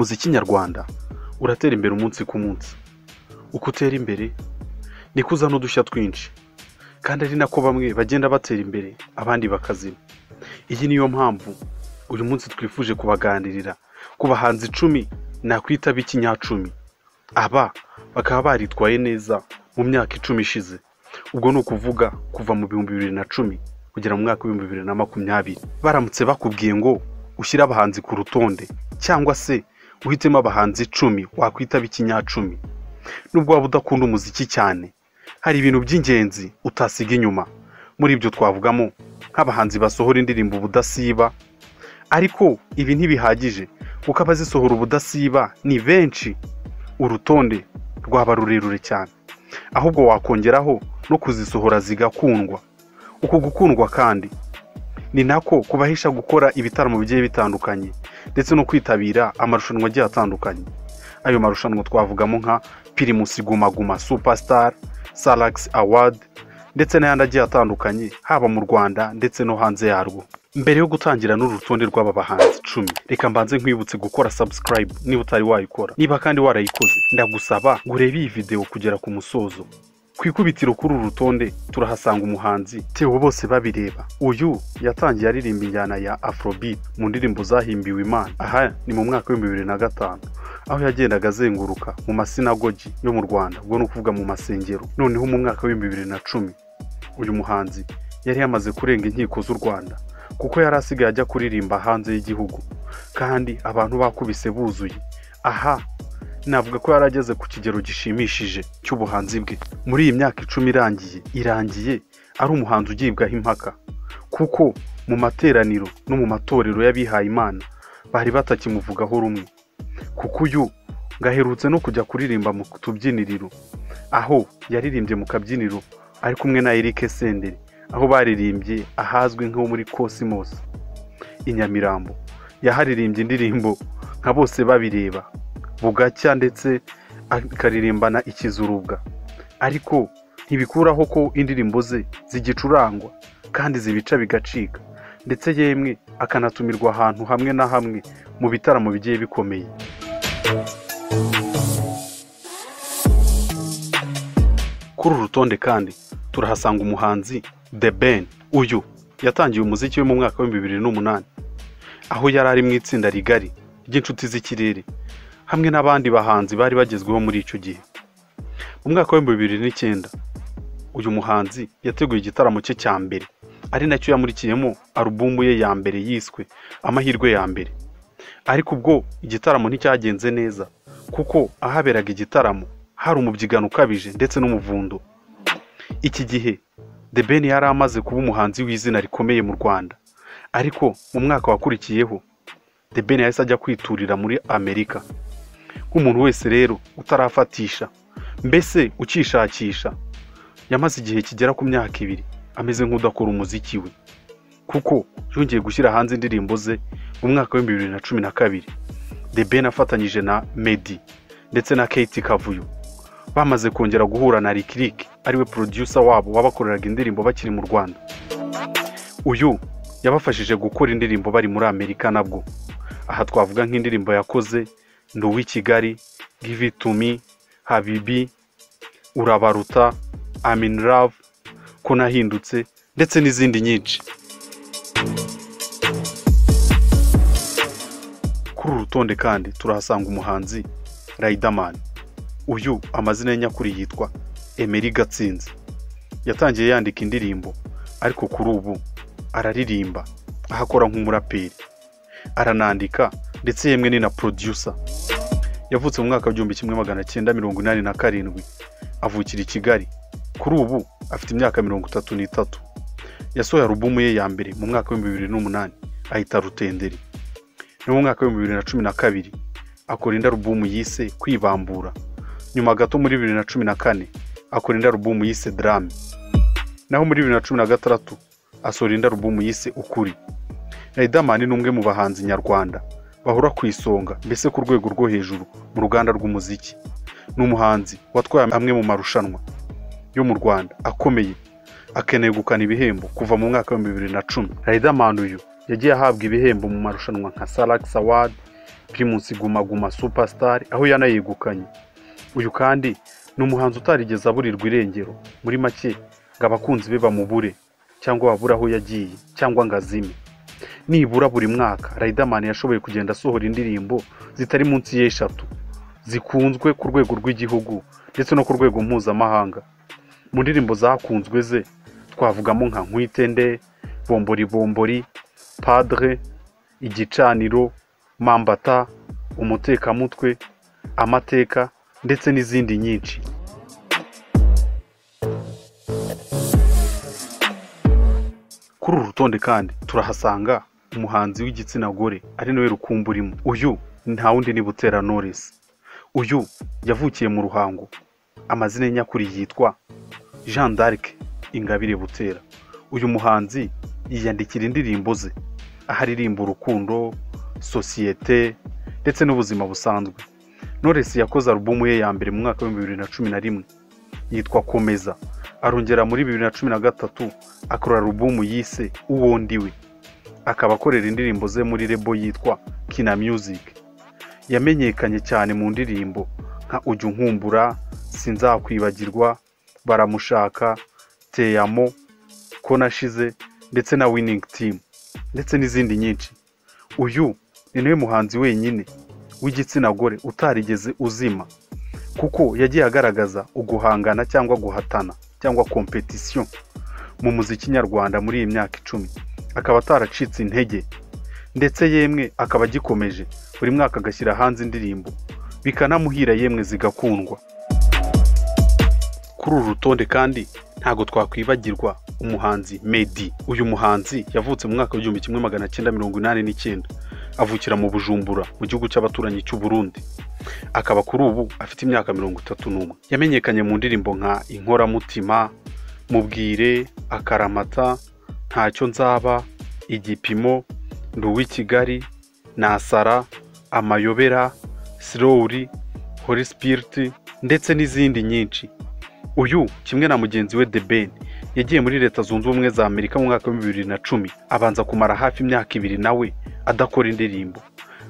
Umuziki nyarwanda uratera imbere umunsi ku munsi. Uko utera imbere niko uzana udushya twinshi, kandi ari nako bamwe bagenda batera imbere abandi bakazima. Iyi niyo mpamvu uyu munsi twifuje kubaganirira ku bahanzi 10 nakwita b'ikinyacumi. Aba bakaba baritwaye neza mu myaka 10 ishize, ubwo ni ukuvuga kuva mu 2010 kugera mu mwaka 2020. Baramutse bakubwiye ngo ushyire abahanzi ku rutonde cyangwa se uhitemo abahanzi 10 wakwita b'ikinyacumi, nubwo waba udakunda umuziki cyane, hari ibintu by'ingenzi utasiga inyuma. Muri ibyo twavugamo nk'abahanzi basohora indirimbo ubudasiba, ariko ibi ntibihagije kuko abazisohora ubudasiba ni benshi, urutonde rwaba rurerure cyane. Ahubwo wakongeraho no kuzisohora zigakundwa. Uku gukundwa kandi ni nako kubahisha gukora ibitaramo bigiye bitandukanye ndetse no kwitabira amarushanwa agiye atandukanye. Ayo marushanwa twavugamo nka Primus Guma Guma Superstar, Salax Award ndetse n'ayandi agiye atandukanye, haba mu Rwanda ndetse no hanze yarwo. Mbere yo gutangira n'urutonde rw'aba bahanzi 10, reka mbanze nkwibutse gukora subscribe niba utari wayikora. Niba kandi warayikoze, ndagusaba ngo urebe iyi video kugera ku musozo. Ku ikubitiro kuri uru rutonde turahasanga umuhanzi Theo Bose Babireba. Uyu yatangiye aririmba injyana ya Afrobeat mu ndirimbo zahimbiwe Imana. Aha ni mu mwaka 2005, aho yagendaga azenguruka mu masinagogi yo mu Rwanda, ubwo ni ukuvuga mu masengero. Noneho mu mwaka 2010 uyu muhanzi yari yamaze kurenga inkiko z'u Rwanda, kuko yari asigaye ajya kuririmba hanze y'igihugu kandi abantu bakubise buzuye. Aha navuga ko yari ageze ku kigero gishimishije cy'ubuhanzi bwe. Muri iyi myaka 10 irangiye ari umuhanzi ugibwaho impaka, kuko mu materaniro no mu matorero y'abihaye Imana bari batakimuvugaho rumwe, kuko uyu ngaherutse no kujya kuririmba mu tubyiniriro, aho yaririmbye mu kabyiniro ari kumwe na Eric Senderi, aho baririmbye ahazwi nko muri Cosmos i Nyamirambo. Yaharirimbye indirimbo nka Bose Babireba, Bugacya ndetse akaririmbana Ikizurubwa. Ariko ntibikuraho ko indirimbo ze zigicurangwa kandi zibica bigacika, ndetse yemwe akanatumirwa ahantu hamwe na hamwe mu bitaramo bigiye bikomeye. Kuri uru rutonde kandi turahasanga umuhanzi The Ben. Uyu yatangiye umuziki we mu mwaka 2008, aho yari ari mu itsinda rigari ry'inshuti z'ikirere hamwe n'abandi bahanzi bari bagezweho muri icyo gihe. Mu mwaka 2009 uyu muhanzi yateguye igitaramo cye cya mbere, ari nacyo yamurikiyemo alubumu ye ya mbere yiswe Amahirwe ya Mbere. Ariko ubwo igitaramo nticyagenze neza, kuko ahaberaga igitaramo hari umubyigano ukabije ndetse n'umuvundo. Iki gihe The Ben yari amaze kuba umuhanzi w'izina rikomeye mu Rwanda, ariko mu mwaka wakurikiyeho The Ben yahise ajya kwiturira muri Amerika. Nk'umuntu wese rero utarafatisha, mbese ukishakisha, yamaze igihe kigera ku myaka 2 ameze nk'udakora umuziki we, kuko yongeye gushyira hanze indirimbo ze mu mwaka 2012. The Ben afatanyije na Meddy ndetse na Kate Kavuyo, bamaze kongera guhura na Rick Rick, ariwe producer wabo wabakoreraga indirimbo bakiri mu Rwanda. Uyu yabafashije gukora indirimbo bari muri Amerika nabwo. Aha twavuga nk'indirimbo yakoze Ndi uw'i Kigali, Give It To Me, Habibi, Urabaruta, I'm in Love, Ko Nahindutse ndetse n'izindi nyinshi. Kuri uru rutonde kandi turahasanga umuhanzi Riderman. Uyu amazina ye nyakuri yitwa Emery Gatsinzi. Yatangiye yandika indirimbo, ariko kuri ubu araririmba, aho akora nk'umuraperi, aranandika ndetse yemwe ni na producer. Yavutse mu mwaka 1987, avukira i Kigali. Kuri ubu afite imyaka 33. Yasohoye alubumu ye ya mbere mu mwaka 2008 ayita Rutenderi. No mu mwaka 2012 akora indi alubumu yise Kwibambura. Nyuma gato muri 2014 akora indi alubumu yise Drame. Naho muri 2016 asohora indi alubumu yise Ukuri. Riderman ni umwe mu bahanzi nyarwanda bahora ku isonga, mbese ku rwego rwo hejuru mu ruganda rw'umuziki. Ni umuhanzi watwaye amwe mu marushanwa yo mu Rwanda akomeye, akenegukana ibihembo kuva mu mwaka 2010. Riderman uyu yagiye ahabwa ibihembo mu marushanwa nka Salax Award, Primus Guma Guma Superstar, aho yanayegukanye. Uyu kandi ni umuhanzi utarigeze aburirwa irengero, muri make ngo abakunzi be bamubure cyangwa babure aho yagiye cyangwa ngo azime. Nibura buri mwaka Riderman yashoboye kugenda asohora indirimbo zitari munsi y'eshatu zikunzwe ku rwego rw'igihugu ndetse no ku rwego mpuzamahanga. Mu ndirimbo zakunzwe ze twavugamo nka Nkwitende, Bombori Bombori, Padre, Igicaniro, Mambata, Umutekamutwe, Amateka ndetse n'izindi nyinshi. Kuri uru rutonde kandi turahasanga umuhanzi w'igitsina gore ari nawe rukumbi urimo. Uyu nta wundi ni Butera Knowless. Uyu yavukiye mu Ruhango, amazina ye nyakuri yitwa Jean d'Arc Ingabire Butera. Uyu muhanzi yiyandikira indirimbo ze, aho aririmba urukundo, sosiyete ndetse n'ubuzima busanzwe. Knowless yakoze alubumu ye ya mbere mu mwaka wa 2011 yitwa Komeza, arongera muri 2013 akora alubumu yise Uwo Ndiwe, akaba akorera indirimbo ze muri label yitwa Kina Music. Yamenyekanye cyane mu ndirimbo nka Ujya Unkumbura, Sinzakwibagirwa, Baramushaka, Teyamo, Ko Nashize ndetse na Winning Team ndetse n'izindi nyinshi. Uyu ni nawe muhanzi wenyine w'igitsina gore utarigeze uzima, kuko yagiye agaragaza uguhangana cyangwa guhatana cyangwa competition mu muziki nyarwanda muri iyi myaka 10, akaba ataracitse intege ndetse yemwe akaba agikomeje buri mwaka agashyira hanze indirimbo bikanamuhira yemwe zigakundwa. Kuri uru rutonde kandi ntago twakwibagirwa umuhanzi Meddy. Uyu muhanzi yavutse mu mwaka w'igihumbi kimwe magana cyenda mirongo inani n'icyenda, avukira mu Bujumbura mu gihugu cy'abaturanyi cy'u Burundi, akaba kuri ubu afite imyaka 31. Yamenyekanye mu ndirimbo nka Inkoramutima, Mubwire, Akaramata, Ntacyo Nzaba, Igipimo, Ndi uw'i Kigali, Nasara, Amayobera, Slowly, Holy Spirit ndetse n'izindi nyinshi. Uyu kimwe na mugenzi we The Ben yagiye muri Leta Zunze Ubumwe za Amerika mu mwaka wa 2010, abanza kumara hafi imyaka 2 nawe adakora indirimbo,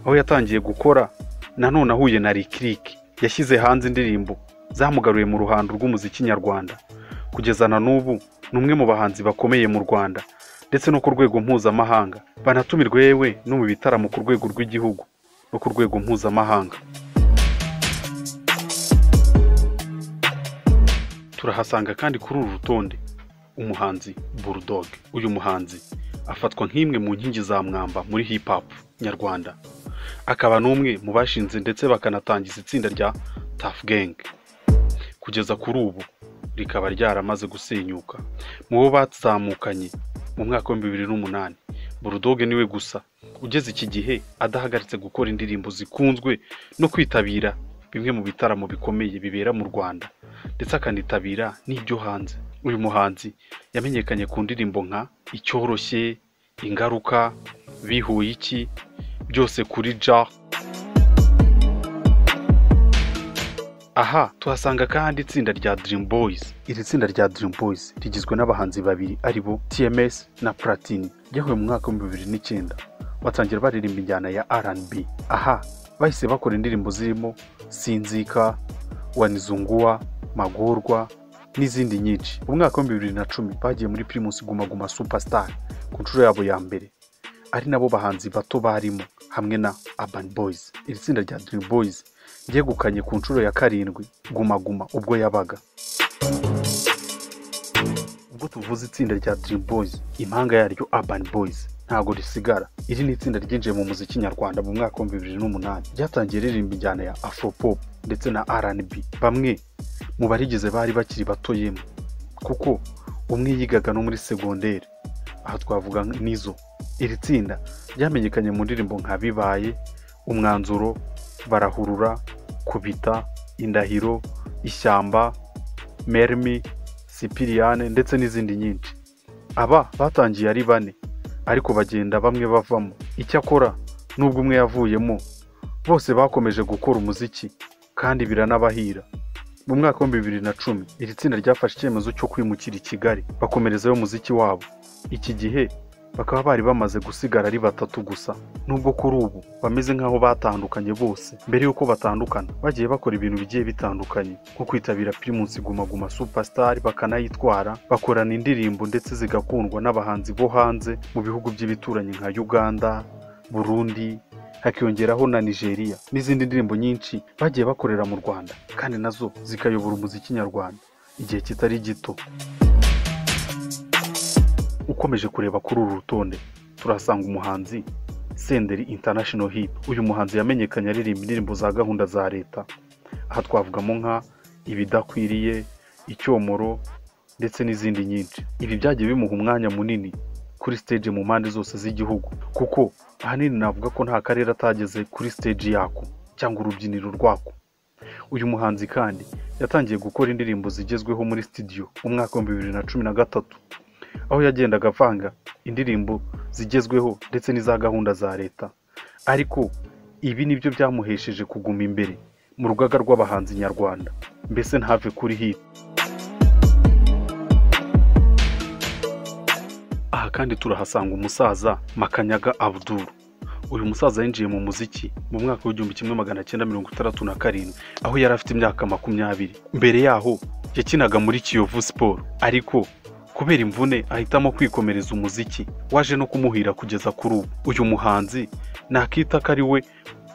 aho yatangiye gukora nanone ahuye na Lick Lick. Yashyize hanze indirimbo zamugaruye mu ruhando rw'umuziki nyarwanda, kugeza na n'ubu ni umwe mu bahanzi bakomeye mu Rwanda ndetse no ku rwego mpuzamahanga, banatumirwa yewe no mu bitaramo ku rwego rw'igihugu no ku rwego mpuzamahanga. Turahasanga kandi kuri uru rutonde umuhanzi Bulldog. Uyu muhanzi afatwa nk'imwe mu nkingi za mwamba muri hip hop nyarwanda, akaba n'umwe mu bashinze ndetse bakanatangiza itsinda rya Tuff Gang, kugeza kuri ubu rikaba ryaramaze gusenyuka. Mu bo bazamukanye mu mwaka wa 2008, Bulldog niwe gusa ugeze iki gihe adahagaritse gukora indirimbo zikunzwe no kwitabira bimwe mu bitaramo bikomeye bibera mu Rwanda ndetse akanitabira n'ibyo hanze. Uyu muhanzi yamenyekanye ku ndirimbo nka Icyoroshye, Ingaruka, Bihuye Iki, Byose Kuri Ja. Aha tuhasanga kandi itsinda rya Dream Boys. Iri tsinda rya Dream Boys rigizwe n'abahanzi babiri aribo TMS na Platini. Ryahuye mu mwaka wa 2009, batangira baririmba injyana ya R&B. Aha bahise bakora indirimbo zirimo Sinzika, Wanizungua, Magorwa n'izindi nyinshi. Mu mwaka wa 2010 bagiye muri Primus Guma Guma Superstar ku nshuro yabo ya mbere, ari nabo bahanzi bato barimo hamwe na Urban Boys. Iri tsinda rya Dream Boys ryegukanye ku nshuro ya 7 Guma Guma ubwo yabaga. Ubwo tuvuze itsinda rya Dream Boys, impanga yaryo Urban Boys ntago risigara. Iri ni itsinda ryinjiye mu muziki nyarwanda mu mwaka wa 2008, ryatangiye ririmba injyana ya Afropop ndetse na R&B. Bamwe mu barigize bari bakiri bato yemwe, kuko umwe yigaga no muri segonderi, aha twavuga nizo. Iri tsinda ryamenyekanye mu ndirimbo nka Bibaye, Umwanzuro, Barahurura, Kubita, Indahiro, Ishyamba, Mermi, Sipiriyane ndetse n'izindi nyinshi. Aba batangiye ari bane, ariko bagenda bamwe bavamo. Icyakora nubwo umwe yavuyemo, bose bakomeje gukora umuziki kandi biranabahira. Mu mwaka wa 2010 iri tsinda ryafashe icyemezo cyo kwimukira i Kigali, bakomerezayo umuziki wabo. Iki gihe bakaba bari bamaze gusigara ari batatu gusa, nubwo kuri ubu bameze nk'aho batandukanye bose. Mbere y'uko batandukana bagiye bakora ibintu bigiye bitandukanye nko kwitabira Primus Guma Guma Superstar bakanayitwara, bakorana indirimbo ndetse zigakundwa n'abahanzi bo hanze mu bihugu by'ibituranyi nka Uganda, Burundi, hakiyongeraho na Nigeria n'izindi ndirimbo nyinshi bagiye bakorera mu Rwanda kandi nazo zikayobora umuziki nyarwanda igihe kitari gito. Ukomeje kureba kuri uru rutonde turasanga umuhanzi Senderi International Hit. Uyu muhanzi yamenyekanye aririmba indirimbo za gahunda za leta, aha twavugamo nka Ibidakwiriye, Icyomoro ndetse n'izindi nyinshi. Ibi byagiye bimuha umwanya munini kuri stage mu mpande zose z'igihugu, kuko ahanini navuga ko nta karere atageze kuri stage yako cyangwa urubyiniro rwako. Uyu muhanzi kandi yatangiye gukora indirimbo zigezweho muri studio mu mwaka wa 2013, aho yagendaga avanga indirimbo zigezweho ndetse n'iza gahunda za leta. Ariko ibi nibyo byamuhesheje kuguma imbere mu rugaga rw'abahanzi nyarwanda, mbese ntave kuri hit. Aha kandi turahasanga umusaza Makanyaga Abdul. Uyu musaza yinjiye mu muziki mu mwaka w'1967 aho yari afite imyaka 20. Mbere yaho yakinaga muri Kiyovu Sport, ariko kubera imvune ahitamo kwikomereza umuziki waje no kumuhira kugeza kuri ubu. Uyu muhanzi nakita ko ari we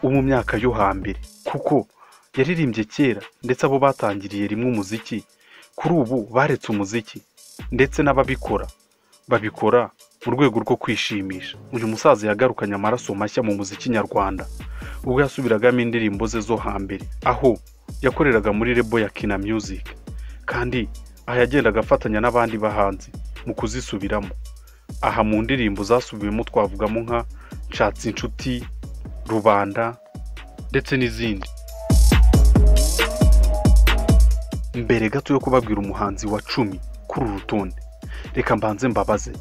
wo mu myaka yo hambere, kuko yaririmbye kera ndetse abo batangiriye rimwe umuziki kuri ubu baretse umuziki, ndetse n'ababikora babikora mu rwego rwo kwishimisha. Uyu musaza yagarukanye amaraso mashya mu muziki nyarwanda ubwo yasubiragamo indirimbo ze zo hambere, aho yakoreraga muri label ya Kina Music, kandi aha yagendaga afatanya n'abandi bahanzi mu kuzisubiramo. Aha mu ndirimbo zasubiwemo twavugamo nka Nshatse Inshuti, Rubanda ndetse n'izindi. Mbere gato yo kubabwira umuhanzi wa 10 kuri uru rutonde, reka mbanze mbabaze,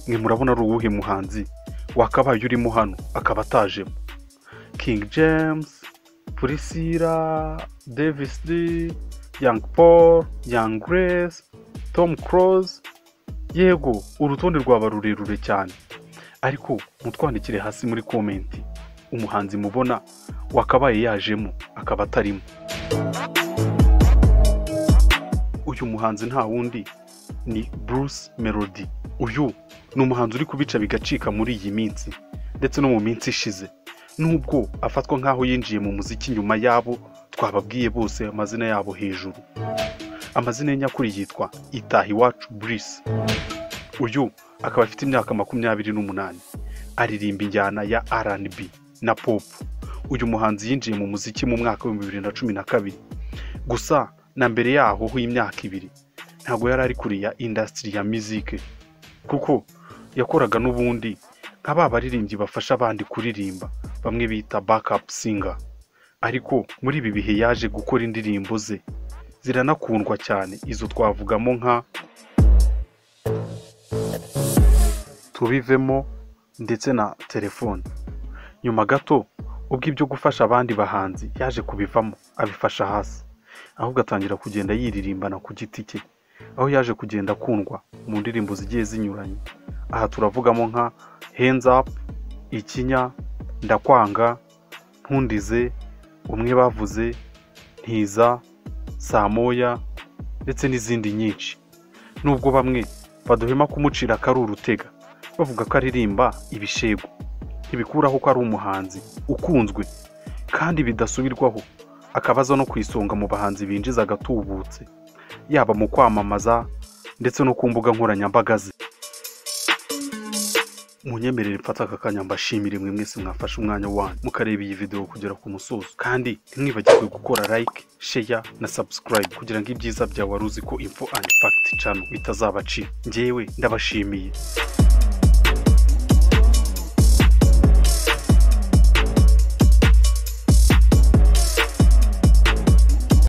mwe murabona ari uwuhe muhanzi wakabaye urimo hano akaba atajemo? King James, Priscilla, Davis D, Young Paul, Young Grace, Tom Close. Yego, urutonde rwaba rurerure cyane, ariko mutwandikire hasi muri komenti umuhanzi mubona wakabaye yajemo akaba atarimo. Uyu muhanzi nta wundi ni Bruce Melody. Uyu ni umuhanzi uri kubica bigacika muri iyi minsi ndetse no mu minsi ishize, nubwo afatwa nk'aho yinjiye mu muziki nyuma yabo twababwiye bose amazina yabo hejuru. Amazina ye nyakuri yitwa Itahiwacu Bruce. Uyu akaba afite imyaka 28, aririmba injyana ya R&B na pop. Uyu muhanzi yinjiye mu muziki mu mwaka wa 2012, gusa na mbere yaho h'imyaka 2 ntabwo yari ari kuri ya industry ya music, kuko yakoraga n'ubundi nka ba baririmbyi bafasha abandi kuririmba bamwe bita backup singer. Ariko muri ibi bihe yaje gukora indirimbo ze ziranakundwa cyane, izo twavugamo nka Tubivemo ndetse na Telefone. Nyuma gato ubwo ibyo gufasha abandi bahanzi yaje kubivamo abifasha hasi, ahubwo atangira kugenda yiririmbana ku giti cye, aho yaje kugenda akundwa mu ndirimbo zigiye zinyuranye. Aha turavugamo nka Hands Up, Ikinya, Ndakwanga, Ntundize, Umwe Bavuze, Ntiza, Samoya ndetse n'izindi nyinshi. Nubwo bamwe baduhema kumucira akari urutega bavuga ko aririmba ibishego, ntibikuraho ko ari umuhanzi ukunzwe kandi bidasubirwaho, akabaza no kwisonga mu bahanzi binjiza agatubutse, yaba mu kwamamaza ndetse no ku mbuga nkoranyambaga ze. Munyemerere mfata aka kanya mbashimire mwe mwese mwafashe umwanya wanyu mukareba iyi video kugera ku musozo, kandi ntimwibagirwe gukora like, share na subscribe kugira ngo ibyiza bya Waruzi ko Info and Fact Channel bitazabacika. Njyewe ndabashimiye.